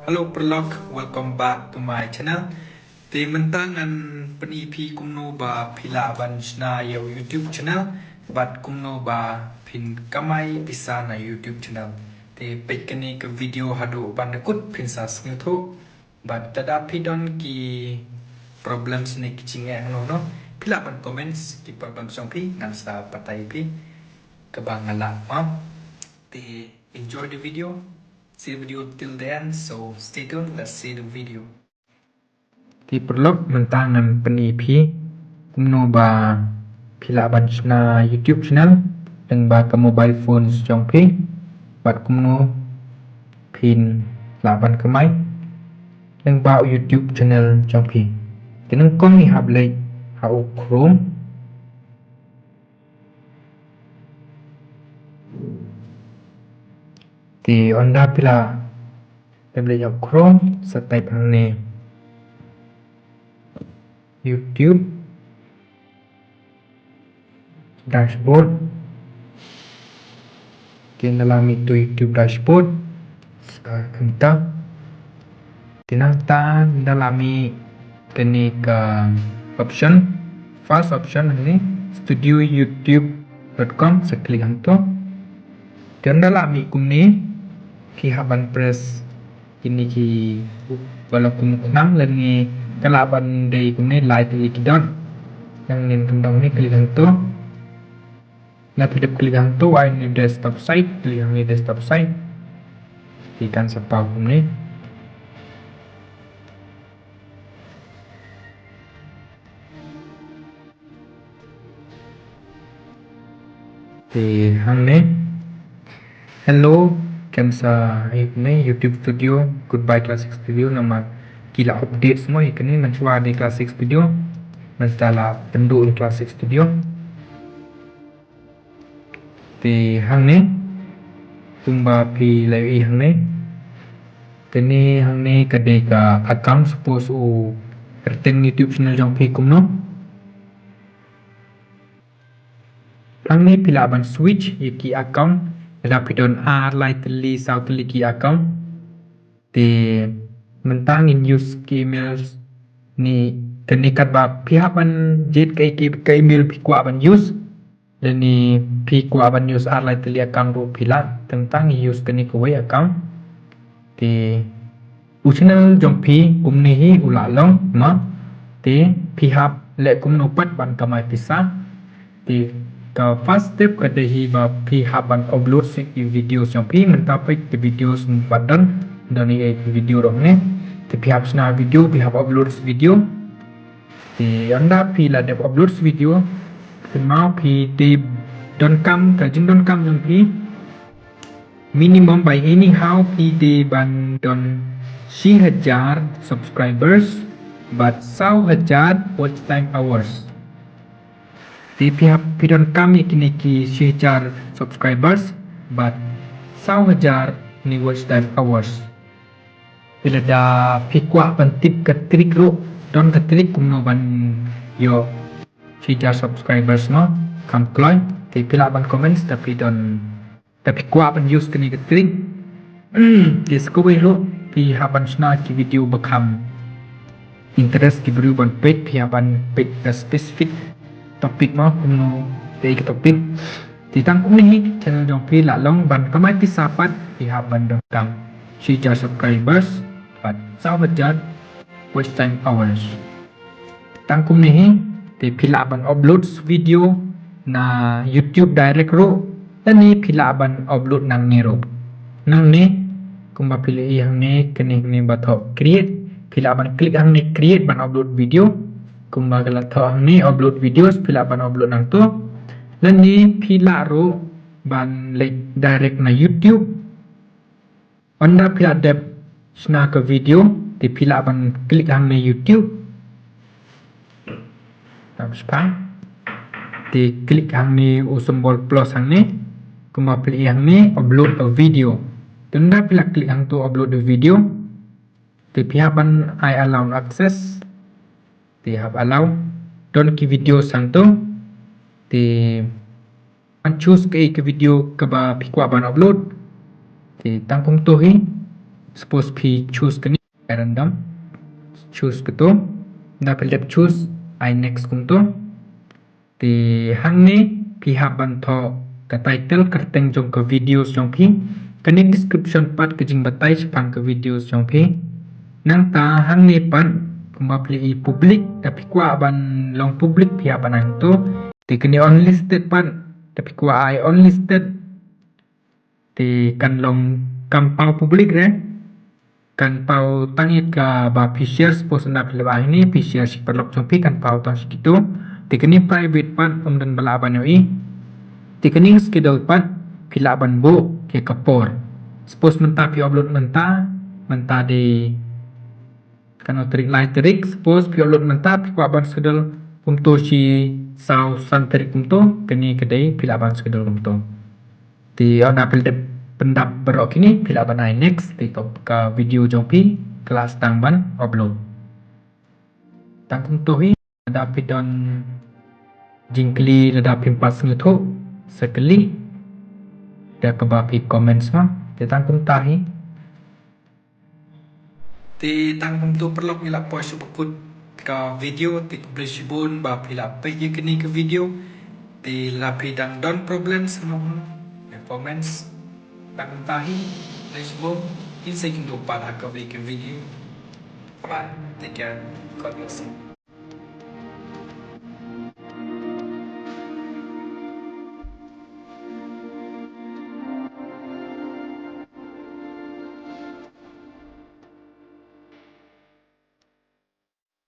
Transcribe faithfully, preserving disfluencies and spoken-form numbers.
Hello paralok, welcome back to my channel. Te mynta ngan pyni phi kumno ba phi lah ban shna ïa u YouTube channel bad kumno ba phin kamai pisa na YouTube channel. Te peit kane ka video haduh ban da kut phin sa sngewthuh. Bad lada phi don ki problems ne ki jingeh hangno hangno, phi lah ban comments ki problems jong phi, ngan sa batai phi kaba nga lah ma. Te enjoy the video. See the video till the end, so stay tuned, let's see the video. Te paralok, mynta ngan pyni phi kumno ba phi lah ban shna YouTube channel lyngba ka mobile phones jong phi bad kumno phin lah ban kamai lyngba u YouTube channel jong phi. Te nyngkong ngi hap leit ha u Chrome. Te ynda phi la dep leit ha u Chrome, sa type hangne YouTube dashboard. Te ynda la mih tu YouTube dashboard, sa enter. Te nangta ynda la mih kane ka option, first option hangne, studio youtube dot com, sa click hangto. Te ynda la mih kumne, phi hap ban press kine ki, ba long kum u khnang lane ka lah ban dei kumne lai tylli ki dot. Nangta ynda kumne click hangto. Lada phi dep click hangto, ai ne desktop site, click hangne desktop site. Te kan sa paw kumne. Te hangne. Hello, khlem sa ïa kumne YouTube Studio, goodbye Classic Studio, namar ki la update mo ïa kane, mynshuwa dei Classic Studio, mynta la pynduh ïa Classic Studio. Te hangne, kumba phi la ïohi hangne, kane hangne ka dei ka account, suppose u kyrteng YouTube channel jong phi kumno. Hangne phi lah ban switch ïa ki account, lada phi don ar, lai tylli, saw tylli ki account. Te mynta ngin use ki emails ne, kane katba phi hap ban jied kaei ka email phi kwah ban use. Lane phi kwah ban use ar lai tylli account ruh phi lah, tang tang use kane kawei account. Te u channel jong phi kumne hi u la long ma. Te phi hap leh kumno pat ban kamai pisa. Te ka first step ka dei hi ba phi hap ban upload shuh ki videos jong phi, mynta peit ki videos ba don, don ïa ki video ruh ne. Te phi hap shna video, phi hap upload video. Te ynda phi la dep upload video, te mo phi dei donkam, ka jingdonkam jong phi, minimum by anyhow phi dei ban don shi hajar subscribers bad saw hajar watch time hours. Te phi hap, phi donkam ïa kine ki shi hajar subscribers bad saw hajar ne watch time hours. Te lada phi kwah ban tip ka trick ruh, don ka trick kumno ban ïoh shi hajar subscribers mo, kham kloi. Te phi lah ban comment da phi don, da phi kwah ban use kane ka trick. Te sa kawei ruh phi hap ban shna ki video ba kham interest ki briew ban peit, phi hap ban peit ka specific topic mo, kumno, te ka topic. Te tang kumne hi channel jong phi lah long ban kamai pisa pat, phi hap ban donkam shi hajar subscribers bad saw hajar watch time hours. Tang kumne hi, te phi lah ban upload video na YouTube direct ruh, lane phi lah ban upload nangne ruh. Nangne, kumba phi la ïohi hangne, kane hangne ba thoh create, phi lah ban click hangne create ban upload video. Kumba ka la thoh hangne upload videos, phi lah ban upload nangto. Lane phi lah ruh ban leit direct na YouTube. Ynda phi la dep shna ka video, te phi lah ban click hangne YouTube. Tang shipang. Te click hangne u symbol plus hangne. Kumba phi la ïohi hangne upload a video. Te ynda phi la click hangto upload a video, te phi hap ban ai allow access. Te hap allow. Don ki video hangto. Te ban choose kaei ka video kaba phi kwah ban upload. Te tang kumto hi. Suppose phi choose kane, random. Choose kato. Nda phi lep choose, ai next kumto. Te hangne phi hap ban thoh ka title kyrteng jong ka videos jong phi. Kane description pat ka jingbatai shaphang ka videos jong phi. Nangta hangne pat kumba phi i public, da phi kwah ban long public phi hap ban ai to. Te kane unlisted pat, da phi kwah ai unlisted. Te kan long kam paw public re. Kan paw tang ïa kaba phi share, suppose nda phi leh ba hangne phi share shi paralok jong phi kan paw tang shi kito. Te kane private pat ym don ba lah ban ïohi. Te kane schedule pat phi lah ban buh ïa ka por. Suppose mynta phi upload mynta, mynta dei kano tarik, lai tarik, suppose phi upload mynta phi kwah ban schedule kumto shi saw san tarik kumto, kane ka dei phi lah ban schedule kumto. Te ynda phi dep pyndap baroh kine phi lah ban ai next, te ka, ka video jong phi ka la sdang ban upload. Tang kumto hi, lada phi don jingkylli, lada phim pat sngewthuh, sa kylli da kaba phi comment ma. Te tang kumta hi. Te tang kumto paralok, ngi la poi sha ba kut ka video. Te khublei shibun ba phi la peit ïa kane ka video. Te lada phi dang don problem sa comment, comments. Tang kumta hi, khublei shibun, ngin sa ïakynduh pat ha kawei ka video. Bye, take care, God bless you.